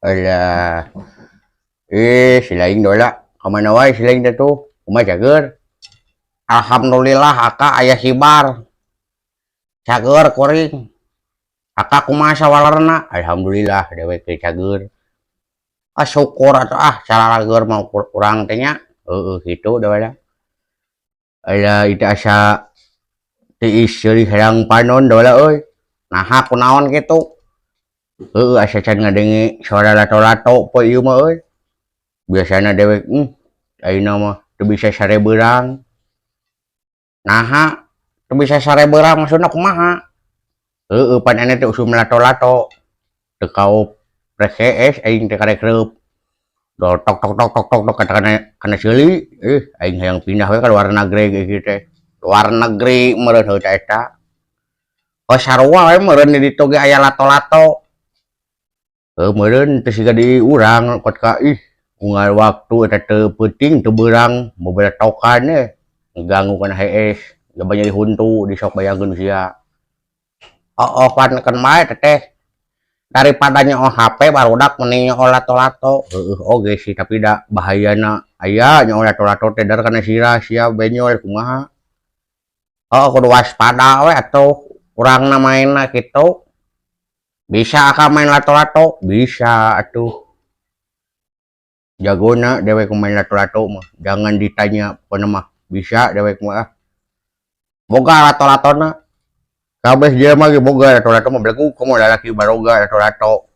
Alah. Eh, si laing dola. Kamana wae si laing teh tuh? Kumaha cager? Alhamdulillah aka aya hibar. Cager kuring. Aka kumaha sawalerna? Alhamdulillah dewek teh cager. Ah syukur atuh ah salalager mah urang teh nya. Heueuh kitu dola. Alah itu asa tiis seuri herang panon dola euy. Naha kunaon kitu? Heueuh asa can ngadenge suara lato-lato poe ieu mah euy. Biasana dewek ayeuna mah teu bisa sare beurang. Naha teu bisa sare beurang maksudna kumaha? Heueuh pan ane teh usum lato-lato. Teu kaop rek hees aing teh karek reup. Dol tok tok tok tok tok tok kata kana seuli, ih aing hayang pindah we ka luar negeri kieu teh. Luar negeri meureun heuh eta. Oh sarua we meureun di ditu ge aya lato-lato. Heuh meureun teu siga di urang kot ka ih unggal waktu eta teu peuting teu beurang bebeletokan eh ngaganggu kana hees loba nyeri huntu di sok bayangkeun sia. Oh, oh pan keun bae teteh. Daripada nyoo HP barudak mending nyoo lato-lato. Heueuh oge sih tapi da bahayana aya nyoo lato-lato teh dar kana sirah sia benyol kumaha. Oh kudu waspada we atuh urangna mainna kitu. Bisa aka main lato-lato? Bisa atuh. Jagona dewek main lato-lato mah. Jangan ditanya pokona mah bisa dewek mah ah. Boga lato-latona. Kabeh jelema ge boga lato-lato mah belegug komo lalaki baroga lato-lato.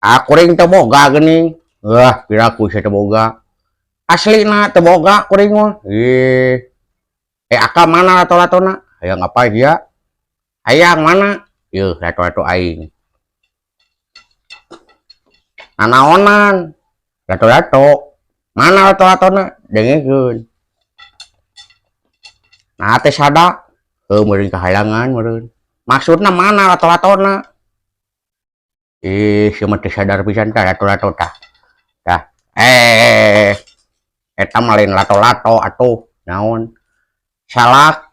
Ah kuring teu boga geuning. Wah, piraku sia teu boga. Aslina teu boga kuring mah. Ih. Eh aka mana lato-latona? Hayang apa sia? Hayang mana? Yeuh lato-lato aing. Nanaonan? Lato-lato. Mana lato-latona? Dengekeun. Nah teh sada. Heuh meureun kahalangan meureun. Maksudna mana lato-latona? Ih, sia mah teu sadar pisan tah lato-lato tah. Tah. Eh, eta mah lain lato-lato atuh. Naon? Salak.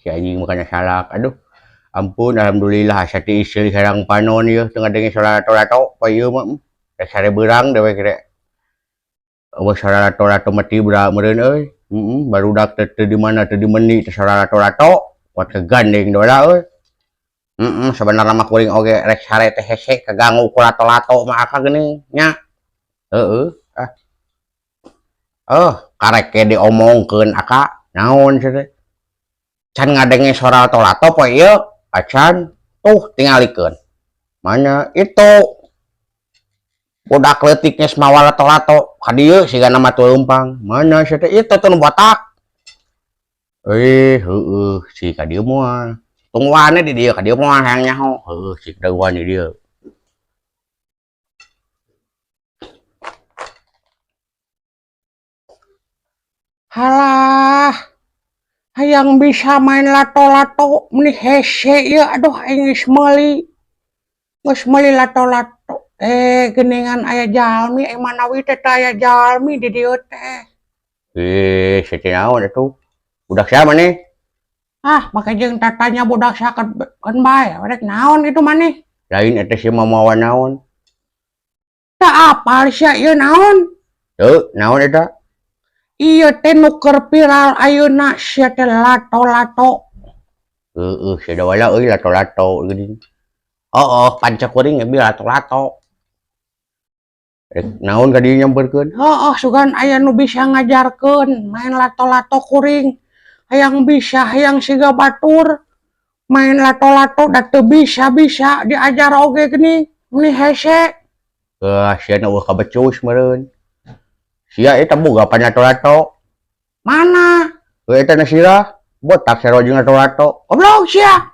Si anjing makana salak. Aduh. Ampun, alhamdulillah asa tiis seuri herang panon ieu teu ngadenge suara lato-lato poe ieu mah. Rek sare beurang dewek rek. Eueuh suara lato-lato mah tibra meureun euy. Barudak teh teu di mana teu di mendi teh suara lato-lato kuat kegandeng dola euy. Sabenerna mah kuring oge rek sare teh hese kaganggu ku lato-lato mah aka geuning nya. Heueuh ah. Oh, karek ge diomongkeun aka naon sia teh. Can ngadenge suara lato-lato poe ieu acan tuh tingalikeun. Mana itu budak leutik geus mawa lato-lato ka dieu sigana mah teu leumpang. Mana sia teh itu teh nu botak. Eh heueuh si ka dieu moal. Tungguan di dieu ka dieu moal hayang nyaho. Heueuh si tungguan di dieu. Halah, hayang bisa main lato-lato meni hese ieu aduh aing geus meuli. Geus meuli lato-lato. Eh geuningan aya jalmi eh manawi teh teu aya jalmi di dieu teh. Eh, sia teh naon atuh? Budak sia maneh? Ah, make jeung tatanya budak sia keun bae rek naon kitu maneh? Lain eta sia mah mawa naon? Teu apal sia ieu naon? Teu, naon eta? Ieu teh nu keur viral ayeuna sia teh lato-lato. Heueuh, sia da wala euy lato-lato geuning. Heueuh, panca kuring ge lato-lato. Rek naon ka dieu nyamperkeun? Heueuh, sugan aya nu bisa ngajarkeun main lato-lato kuring. Hayang bisa, hayang siga batur. Main lato-lato da teu bisa-bisa diajar oge geuning, meuni hese. Heuh, sia nu eueuh kabecus meureun. Sia eta boga pan lato-lato. Mana? Heuh eta na sirah. Botak sarua jeung lato-lato. Goblok sia.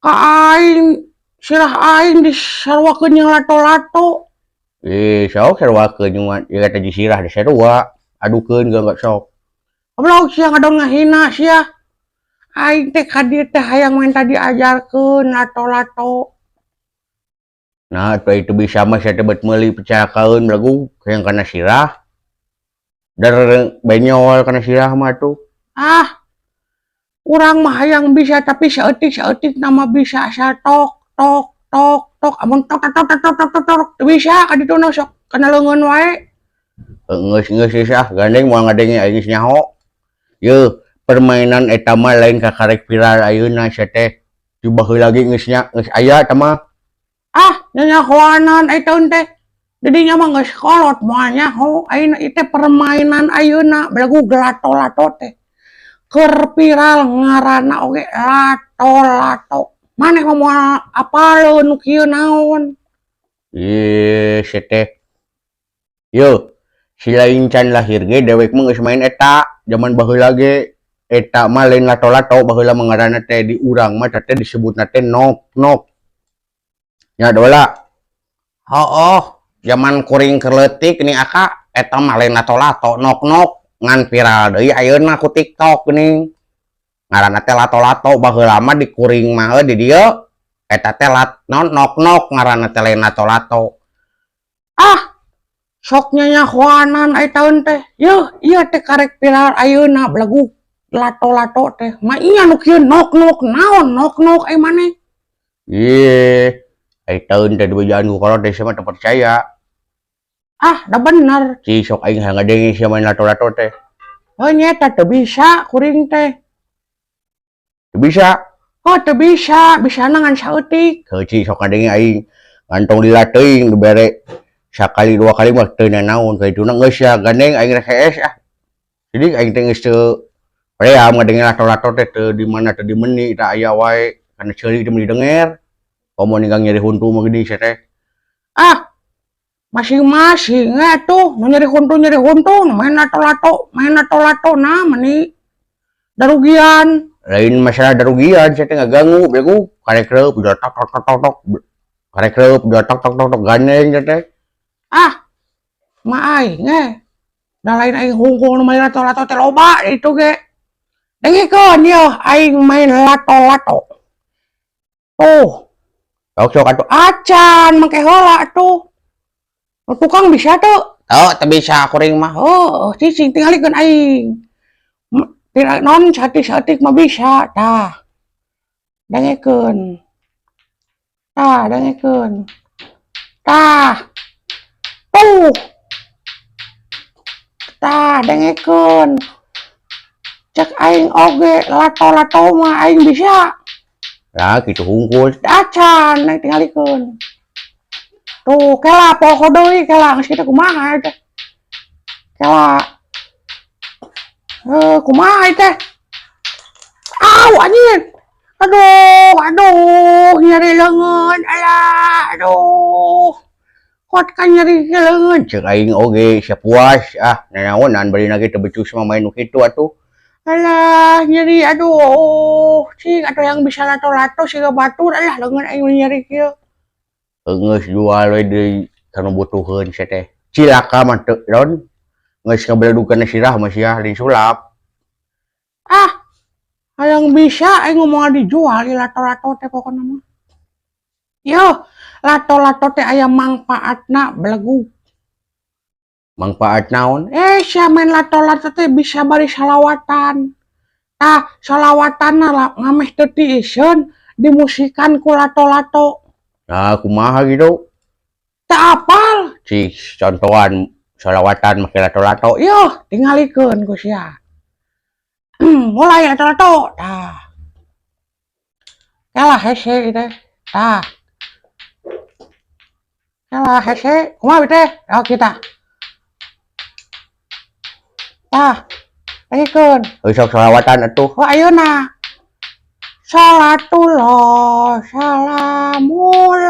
Ka aing sirah aing disaruakeun jeung lato-lato. Eh, sok saruakeun jeung ieu teh di sirah di sarua. Adukeun geus sok. Goblok sia ngadon ngahina sia. Aing teh ka dieu teh hayang minta diajarkeun lato-lato. Nah, atuh itu bisa mah sia teh bet meuli pecakaeun belagu hayang kana sirah. Dar benyol kana sirah mah atuh. Ah. Urang mah hayang bisa tapi saeutik-saeutik nama bisa asal tok tok Tok tok, amun tok tok tok tok tok tok tok teu bisa ka dituna, sok kana leungeun wae. Geus geus geus ah, gandeng moal ngadenge aing geus nyaho. Yeuh, permainan eta mah lain kakarek viral ayeuna sia teh. Ti baheula ge geus nya geus aya eta mah. Ah, nyanyahoanan ai taun teh. Didinya mah geus kolot moal nyaho, ayeuna ieu teh permainan ayeuna belegug lato-lato teh. Keur viral ngaranna oge lato-lato. Maneh mah moal apaleun nu kieu naon. Ih, sia teh. Yeuh, si lain can lahir ge dewek mah geus main eta, jaman baheula ge. Eta mah lain lato-lato baheula mah ngaranna teh, di urang mah teh disebutna teh nok-nok. Nya dola. Hooh, jaman kuring keur leutik nih aka, eta mah lain lato-lato, nok-nok, ngan viral deui ayeuna ku TikTok geuning. Ngaranna teh lato-lato, baheula mah di kuring mah di dieu eta teh lat non nok-nok ngaranna teh, lain lato-lato. Ah, sok nyanyahoanan ai taun teh. Yeuh, ieu teh karek viral ayeuna belegug lato-lato teh. Mah iya nu kieu nok-nok naon nok-nok ai maneh? Ih, ai taun teh dibejaan ku kolot teh sia mah teu percaya. Ah, da bener. Ci sok aing hayang ngadenge sia main lato-lato teh. Heuh, nya eta teu bisa kuring teh. Teu bisa. Oh, teu bisa, bisana ngan saeutik. Heuh, ci sok ngadenge aing. Ngan tong lila teuing dibere sakali dua kali mah teu nanaon kaituna geus ya gandeng aing rek hees ah. Jadi aing teh geus teu hoream ngadenge lato-lato teh, teu di mana teu di meni tah aya wae kana ceuli teh meuni denger. Komo ninggang nyeri huntu mah geuning sia teh. Ah, masing-masing atuh, nu nyeri huntu, nu main lato-lato, main lato-lato nah meni darugian. Lain masalah darugian, sia teh ngaganggu begu karek reup tok tok tok tok tok. Karek reup tok tok tok tok gandeng sia teh. Ah, mah aing ge. Da lain aing hungkul nu main lato-lato teh loba itu ge. Dengekeun yeuh aing main lato-lato. Tuh. Sok sok atuh. Acan make heula atuh. Nu tukang bisa teu? Teu, teu bisa kuring mah. Heuh, cicing tingalikeun aing. Tidak non saeutik-saeutik mah bisa tah. Dengekeun. Tah, dengekeun. Tah. Tuh. Tah, dengekeun. Cek aing oge lato-lato mah aing bisa. Lah kitu hungkul. Acan aing tingalikeun. Tuh, kela poho deui kela geus kitu kumaha teh. Kela. Heuh, kumaha teh? Aw, anjing. Aduh, aduh, nyeri leungeun. Alah, aduh. Kuat kan nyeri leungeun. Cek aing oge sia puas ah nanaonan bari ge teu becus mah main nu kitu atuh. Alah, nyeri aduh. Cing atuh yang bisa lato-lato siga batur, alah leungeun aing nyeri kieu. Geus jual we deui kanu butuheun sia teh. Cilaka mah teu don. Geus ngabeledug kana sirah mah sia lain sulap. Ah, hayang bisa aing ngomong dijual di lato-lato teh pokona mah. Yo, lato-lato teh aya mangpaatna belegug. Mangpaat naon? Eh, sia main lato-lato teh bisa bari salawatan. Tah, salawatanna lah ngameh teu tiiseun dimusikan ku lato-lato. Nah, kumaha gitu? Teu apal. Cik, contohan salawatan make lato-lato. Yo, tingalikeun ku sia. Mulai lato-lato. Tah. Kela hese teh. Tah. Kela hese, kumaha teh? Oh, kita. Tah. Dengekeun. Heuh sok salawatan atuh. Oh, ayeuna. Salatullah salamullah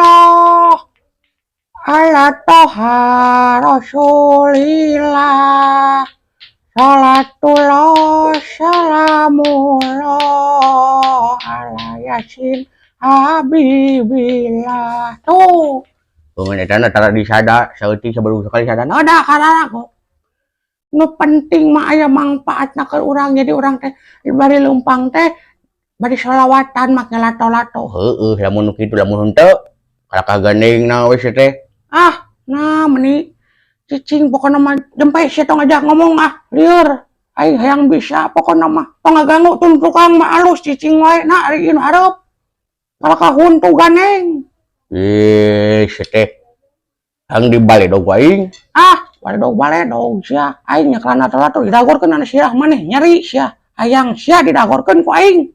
ala toha rasulillah. Salatullah salamullah ala yasin habibillah. Tuh. Pengen eta na tara disada saeutik sabaraha sekali sadana. Ada karena kok. Nu penting mah aya mangpaatna keur urang, jadi urang teh bari leumpang teh bari sholawatan make lato-lato. Heueuh, lamun nu kitu, lamun henteu kalakah gandengna we sia teh. Ah, nah meni cicing pokona mah jempe sia tong ngajak ngomong ah, lieur. Aing hayang bisa pokona mah. Tong ngaganggu tun tukang mah alus cicing wae na ari ieu nu hareup. Kalakah huntu gandeng. Ih, sia teh. Hayang dibaledog ku aing. Ah, baledog baledog sia. Aing nyekelan lato-lato didagorkeun anu sia maneh nyeri sia. Hayang sia didagorkeun ku aing.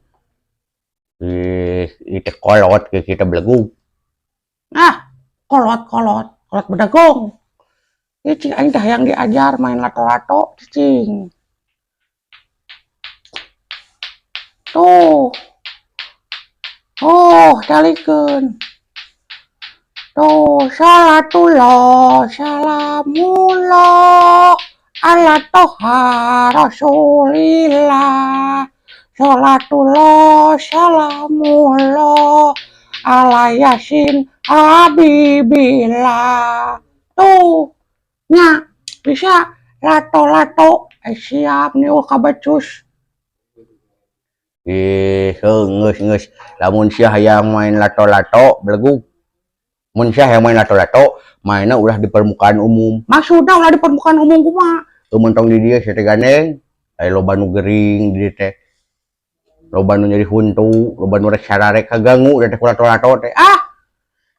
Ih, ieu teh kolot ke kita belegug. Ah, kolot kolot, kolot bedegong. Ieu cing aing teh hayang diajar main lato-lato cicing. Tuh. Oh, talikeun. Tuh, salatullah, salamullah, ala toha rasulillah. Salatullah, salamullah, ala yasin habibillah. Tuh, nya bisa lato-lato. Eh, siap nih, wah kabecus. Ih, geus geus. Lamun sia hayang main lato-lato, belegug. Mun sia hayang main lato-lato, mainna ulah di permukaan umum. Maksudna ulah di permukaan umum kumaha? Mun tong di dieu sia teh gandeng, aya loba nu gering di dieu teh. Loba nu nyeri huntu, loba nu rek sararek kaganggu teh ku lato-lato teh. Ah,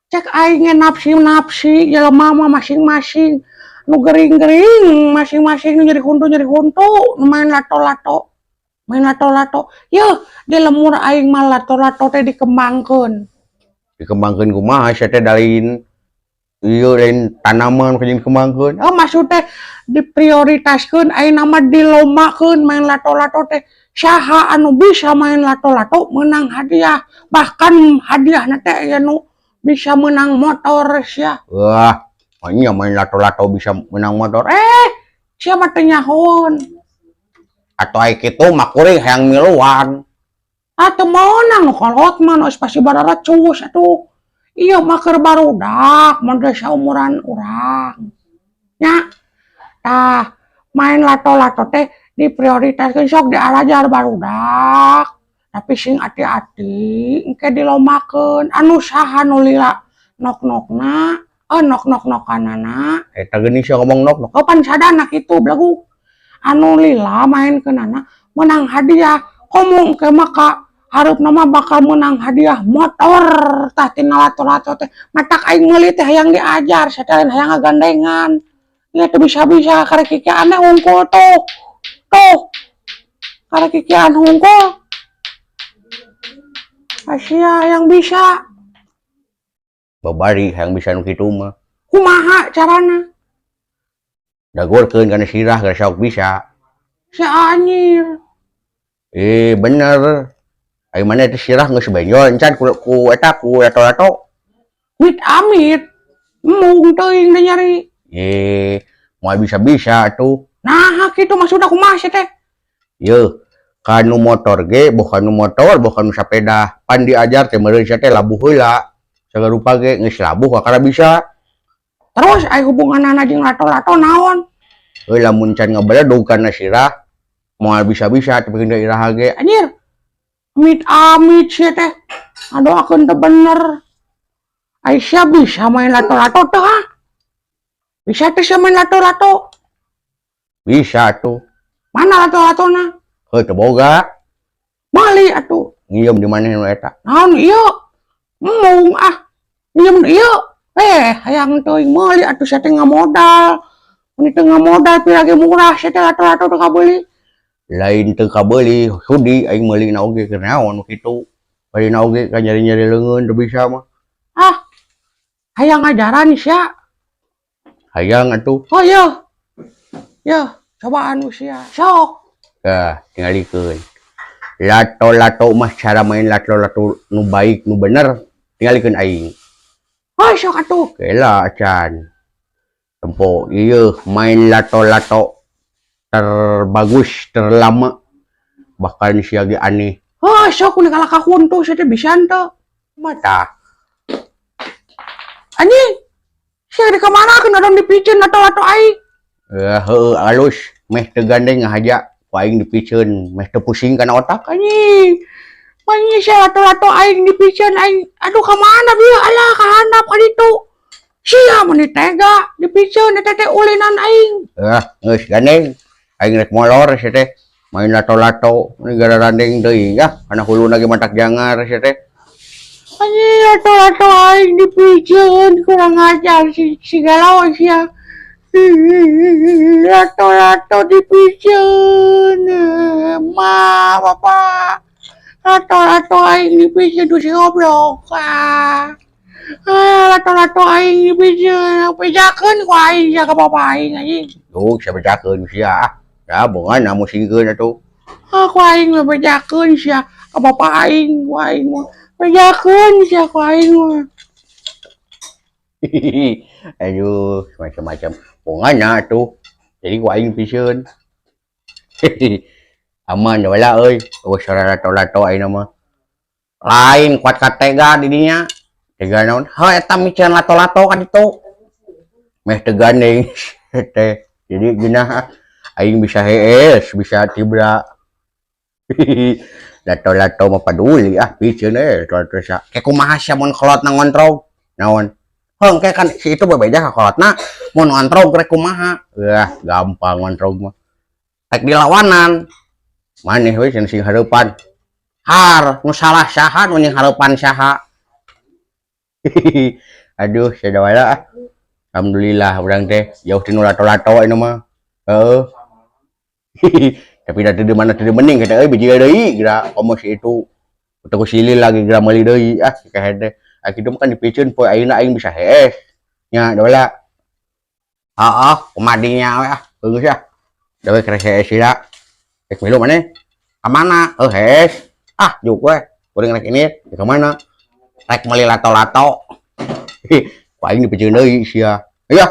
cek aing ge nafsi-nafsi jelema mah masing-masing. Nu gering-gering masing-masing, nu nyeri huntu, nu main lato-lato. Main lato-lato. Yeuh, di lemur aing mah lato-lato teh dikembangkeun. Dikembangkeun kumaha sia teh lain ieu lain tanaman kudu dikembangkeun. Oh, maksud teh diprioritaskeun ayeuna mah dilombakeun main lato-lato teh. Saha anu bisa main lato-lato menang hadiah. Bahkan hadiahna teh aya nu bisa menang motor sia. Wah, nya main lato-lato bisa menang motor. Eh, sia mah teu nyahoeun. Atuh ai kitu mah kuring hayang miluan. Ah, teu meunang nu kolot mah nu geus pasti bararecus atuh. Ieu mah keur barudak mun teu saumuran urang. Nya. Tah, main lato-lato teh diprioritaskeun sok diarajar barudak. Tapi sing ati-ati engke dilombakeun anu saha nu lila nok-nokna, eh nok-nok-nokanana. Eta geuning sia ngomong nok-nok. Oh, pan sadana kitu belegug. Anu lila maenkeunana menang hadiah. Komo engke mah ka hareupna mah bakal menang hadiah motor tah tina lato-lato teh. Matak aing meuli teh hayang diajar, sateuacan hayang ngagandengan. Ieu teu bisa-bisa karek kikian teh hungkul tuh. Tuh. Karek kikian hungkul. Asia yang bisa. Babari hayang bisa nu kitu mah. Kumaha carana? Dagorkeun kana sirah geus sok bisa. Si anjir. Eh, bener. Ai maneh teh sirah geus benjol encan ku ku eta ku lato-lato. Mit amit. Embung teuing da nyari. Eh, moal bisa-bisa atuh. Nah, kitu maksudna kumaha sia teh? Yeuh, kanu motor ge boh kanu motor boh kanu sapeda. Pan diajar teh meureun sia teh labuh heula. Sagarupa ge geus labuh kakara bisa. Terus ai hubunganana jeung lato-lato naon? Heuh, lamun can ngabeledug kana sirah moal bisa-bisa tepikeun ka iraha ge. Anjir. Amit amit sia teh. Ngadoakeun teu bener. Ai sia bisa main lato-lato teu ha? Bisa teh sia main lato-lato? Bisa atuh. Mana lato-latona? Heuh, teu boga. Meuli atuh. Ngieum di maneh nu eta. Naon ieu? Embung ah. Ngieum ieu. Eh, hayang teuing meuli atuh sia teh ngamodal. Mun teu ngamodal pira ge murah sia teh lato-lato teu kabeuli. Lain teu kabeuli, sudi aing meulina oge keur naon nu kitu. Meulina oge ka nyeri-nyeri leungeun teu bisa mah. Ah. Hayang ngajaran sia. Hayang atuh. Oh iya. Yeuh, cobaan sia. Sok. Tah, tingalikeun. Lato-lato mah cara main lato-lato nu baik nu bener tingalikeun aing. Oh, sok atuh. Kela acan. Tempo ieu main lato-lato terbagus terlama bahkan sia ge aneh. Oh, sok kudu kalah ka huntu sia teh bisa henteu. Mata. Anjing. Sia di kamana keun adon dipiceun lato-lato aing. Eh, heueuh alus meh teu gandeng ngahaja ku aing dipiceun meh teu pusing kana otak. Anjing. Manyi sia lato-lato aing dipiceun aing. Aduh ka mana bieu alah ka handap ka ditu. Sia mun tega dipiceun eta teh ulinan aing. Eh, geus gandeng. Aing rek molor sia teh. Main lato-lato ini gara randeng deui ah kana huluna ge matak jangar sia teh. Anjing, lato-lato aing dipiceun, kurang ajar si si galau sia. Lato-lato dipiceun. Ma, bapak. Lato-lato aing dipiceun tuh si goblok. Ah. Ah, lato-lato aing dipiceun. Bejakeun ku aing sia ka bapak aing, anjing. Duh, sia bejakeun sia ah. Ya, bongan musingkeun atuh. Ah, ku aing mah bejakeun sia ka bapak aing, ku aing mah. Bejakeun sia ku aing mah. Aduh, macam-macam. Bongan atuh. Jadi ku aing piceun. Aman wala euy. Euweuh suara lato-lato ayeuna mah. Lain kuat ka tega di dinya. Tega naon? Heuh, eta miceun lato-lato ka ditu. Meh teu gandeng teh. Jadi geunah aing bisa hees, bisa tibra. Lato-lato mah paduli ah, piceun eh lato sia. Ke kumaha sia mun kolotna ngontrog? Naon? Heuh, engke kan si itu bebeja ka kolotna, mun ngontrog rek kumaha? Wah, gampang ngontrog mah. Rek dilawanan. Maneh we sing hareupan. Har, nu salah saha, nu nying hareupan saha? Aduh, sadawala ah. Alhamdulillah urang teh jauh ti nu lato-lato ayeuna mah. Heeh. Tapi da teu di mana teu mending kita euy, biji deui geura komo si itu. Teu ku silil lagi geura meuli deui ah si kehed teh. Ah, kitu mah kan dipiceun poe ayeuna aing bisa hees. Nya dawala. Heeh, kumaha dinya we ah, geus ah. Da we kerek hees heula. Rek milu maneh? Ka mana? Heuh, hees. Ah, juk we. Kuring rek ini, ka mana? Rek meuli lato-lato. Ku aing dipiceun deui sia. Ayo.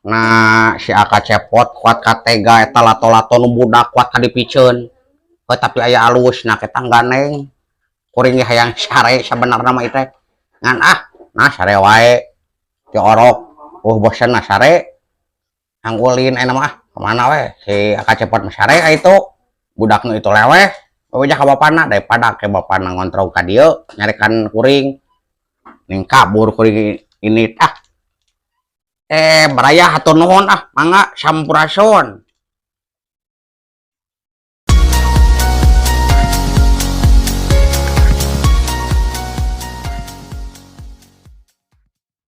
Nah, si Aka Cepot kuat ka tega eta lato-lato nu budak kuat ka dipiceun. Heuh, tapi aya alus nah eta gandeng. Kuring ge hayang sare sabenarna mah ieu teh. Ngan ah, nah sare wae. Ti orok. Oh, bosen nah sare. Anggulin ayeuna mah ah, kemana we? Si Aka Cepot mah sare itu. Budak nu itu leweh. Bebeja ka bapana daripada ke bapana ngontrol ka dieu nyarekan kuring. Ning kabur kuring ini ah. Eh, baraya, hatur nuhun ah, mangga, sampurasun.